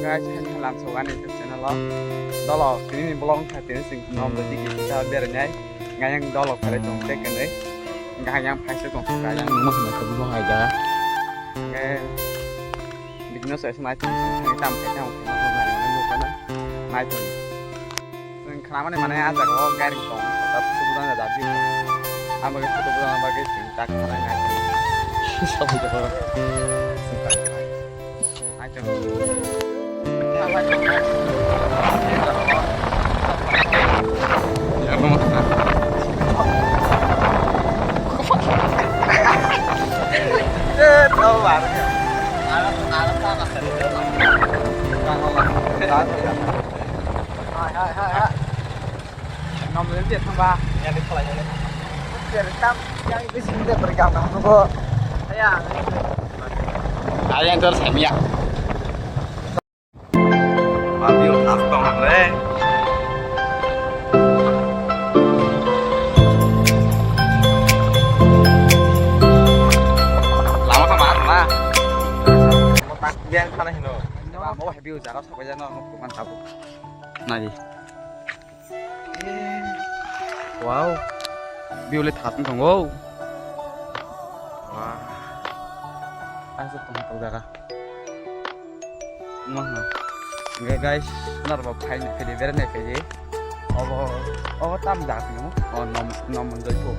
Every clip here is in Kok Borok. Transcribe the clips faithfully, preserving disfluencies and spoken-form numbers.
Guys, haino lamsogani channel o. Dolo, tini ni vlog wngkha tini chwng nomjoi tiki kita berainai. Ngayang dolo khalai tong tei kwnwi. Ngayang phaisa tong kha yang numa hwnwi khe bwswng hai jaga. Nge bidino sai sai nai tong thang tam khai tam khai nai nai nai nai. Nai tong. Chwng khnamani mane ah jaga o gari tong. Tap subudan da bi. Ang bagwi photo budan bagwi chwng tak khanai nai. Sabai jaga. Nai tong. Ayang tor samia. Babi utas tong hang le. Lama ka mar na. Biang kana hino. Mo hebi ujaga sabai jano mo kuman tabu. Nai. Wow. View le thasung tongo. Wah. Aswk tongthok jaga. Wah. Hwnkhe guys, norok bo phaini phaidi, beraini phaidi. Obo, obo tam jaga sini mo. O nom, nom monjoi ko.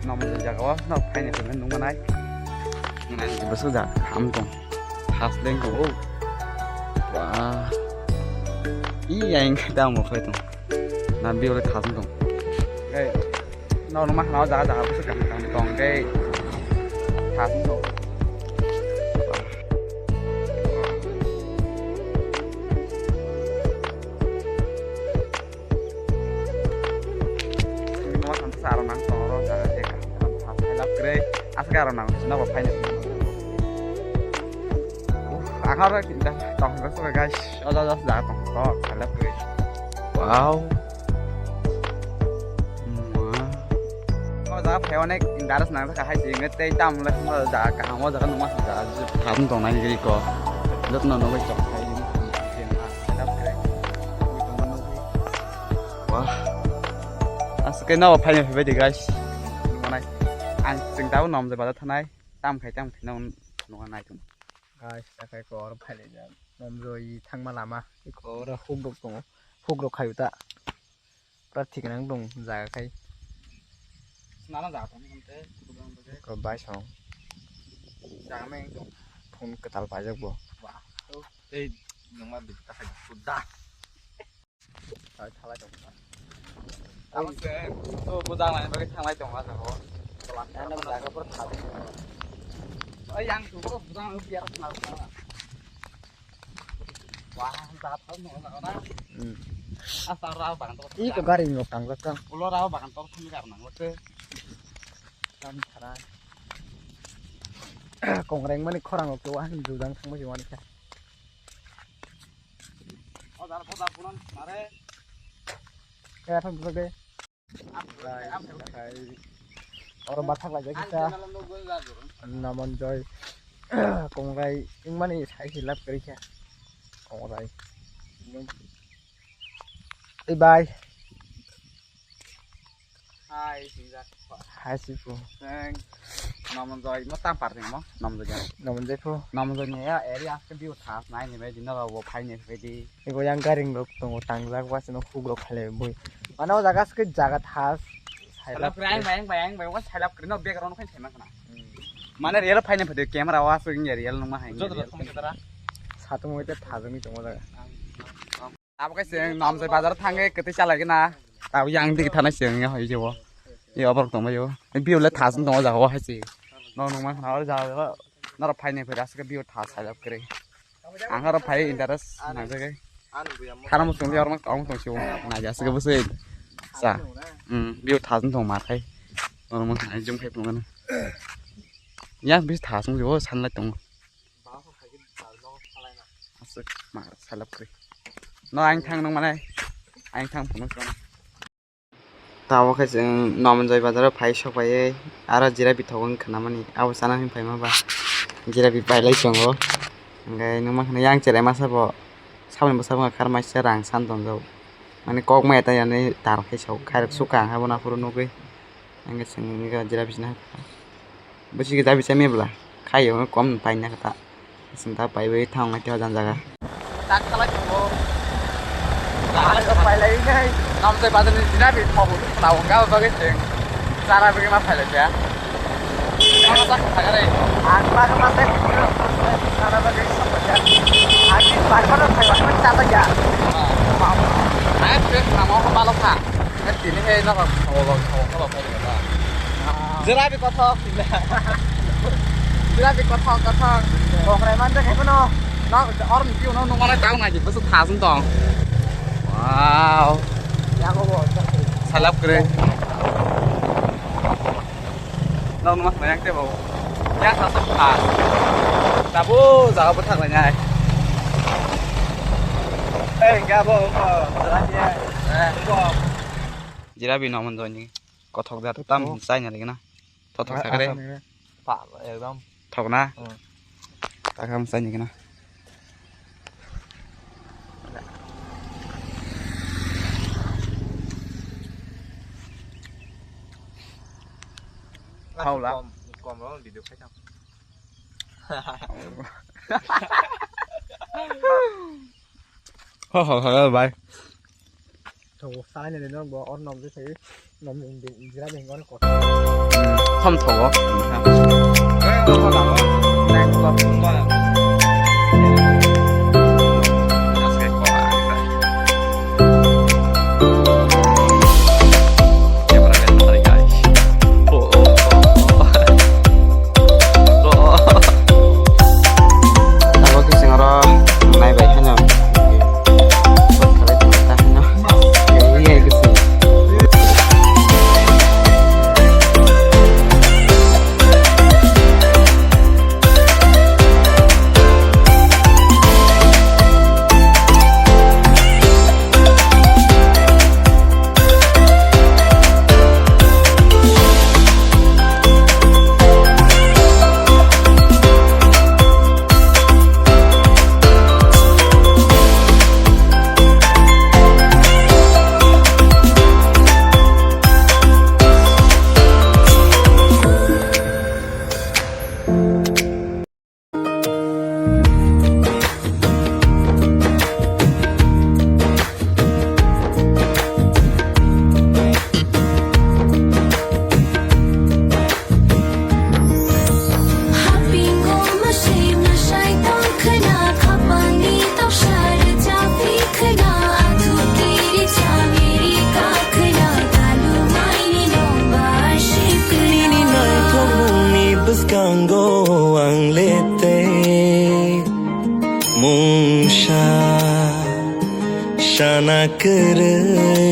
Nom monjoi jaga o, norok phaini phaidi nung manai. Nai, bwswk jaga, ham tong. Thas leng tongo. Wah. Ih, ayang khe tamo khlai tong. Na biyo le thas tong. Eh, no, no, ma, no, jaga, jaga, bwswk kaham, kaham tong, tei thas tong. Numa thamsa aro nang tong oro jaga je kaham kaham thas hai lab kwrwi. Aswk aro nang nobo phaino. Uff, ang oro kinta tong khe guys. Oja oja jaga tong to hai lab kwrwi. Wow. Mwah. O jaga phai onek interest nang kha hai jing tei tam le o jaga kaham o jaga numa jaga thas tong nai gri ko. Jotno nugwi tong hai hai lab kwrwi. Wah. Aswk khe nobo phaino phaibai di guys. Numanai. Ang chwng tabuk Nomjoi bazar thanai. Tam khai tam khai no nukha nai tong. Guys, takhai ko oro phailaijak. Nomjoi thangma lama. Ko oro hukrok tongo. Hukrok khayu ta. Pura thik nang tong jaga khai. Nana jaga tong hwnte. Ko bai song. Jaga meng tong. Phone kwtal paijak bo. Wah. Tei nangma bisi takhai kuda. Hai, thalai tong kha. Abo se, to bujang laina bagwi thanglai tong kha jaga o. Ano jaga pura thajak. Oi, yang tu ko bujang laina biar thang kha. Wah, jat thang no na. Hmm. Asa ra bang to. Iko gari no tang kha. Ulo ra bang to thang gar nang lo se. Tam thara. Kongreng mani khorang o ke wah judang thang mani kha. O dar, o dar, punan, mare. Eh, thang dulu deh. Oro bathak lagi kita. Naman joy. Kongrai, ingmani sai hilap kari kya. Kongrai. Eh, bye. Hai, sinjak. Hai, sipu. Thanks. Naman joy, mo tam par mo. Naman joy. Naman joy phu. Naman joy ni ya, area ke view thas nai ni bai dinna bo phai ni bai di. Ego yang garing rok tongo tangjak, wasino hugrok khalai bui. Mane o jaga se jaga thas. Sailap kre, ang bai, ang bai, ang bai, o sailap kre no background khe thema kana. Mane real phai ni phade camera wa so ngi real nung ma hai. Joto thong tara. Satung wite thajung ni tongo jaga. Abo khe se Namjai bazar thangwi kwtwi chalai gana. Abo yang digi thana se ngi hoi jebo. Ye oborok tongbaio. View le thas tongo jaga o hai se. No nung ma khana o jaga. Norok phai ni phai ras khe view thas sailap kre. Ang aro phai interest nangjagai. Thana muchung di ormo tong tong siwo. Naija sike bwswi. Sa. Hmm, view thas tong ma khai. Ormo hai jum khai tong na. Yang bis thas tong siwo san lai tong. Aswk ma salap kri. No ang thang nung mane. Ang thang phunuk. Tabuk khe chwng Nomonjoi bazar o phai sok phaiwi aro jirabi thogo wng khna mani abo chana hwn phaima ba jirabi pailai tongo. Hwnkhe nukma khna yang cherai masa bo Saboni bwsa bwkha kharmaisa rang san tongo. Mane kok maya ta yani tar khai sao khairok suka ang abo naphuru nugwi. Ang chwng nugwi jira bisina. Bwswk jabi chami bwla. Khayo kom paina kata. Sinta paiwi thang ngai teo jan jaga. Tak khalai tongo. Pailai nai. Namjai bazar ni jira bi thogo. Tao ga bagwi chwng. Chara bagwi ma phailai ya. Ang ma sak thagare. Ang ma ma sak. Chara bagwi sak. Ang ma ma thagare. Chara ya. Ai pe namo ko balok kha. Tini he no ko lo ko lo. Jelabi kothok. Jelabi kothok kothok. Kokrai man de khaibo no. No, or ni piu no no mane tau ngai bus thas tong. Wow. Ya ko bo. Salap kre. No no mas nayak te bo. Ya sa sa thas. Tabu jaga bo thak ngai. Eh, ya bo. Eh, bo. Jelabi no mon doni. Kothok da tam chai na ligina. Thothok thakre. Pa, ekdom. Thok na. Hmm. Takam chai ni gina. Haula. Kom, kom ro video khai tam. Ho ho ho bai. Tong salai nani no bo or nom je sai nom jira beng or ko. Khom thogo. Abo khe chwng oro naibai haino. Nini naithok mungni bwskango ang le tei mungsa sana kwrwi.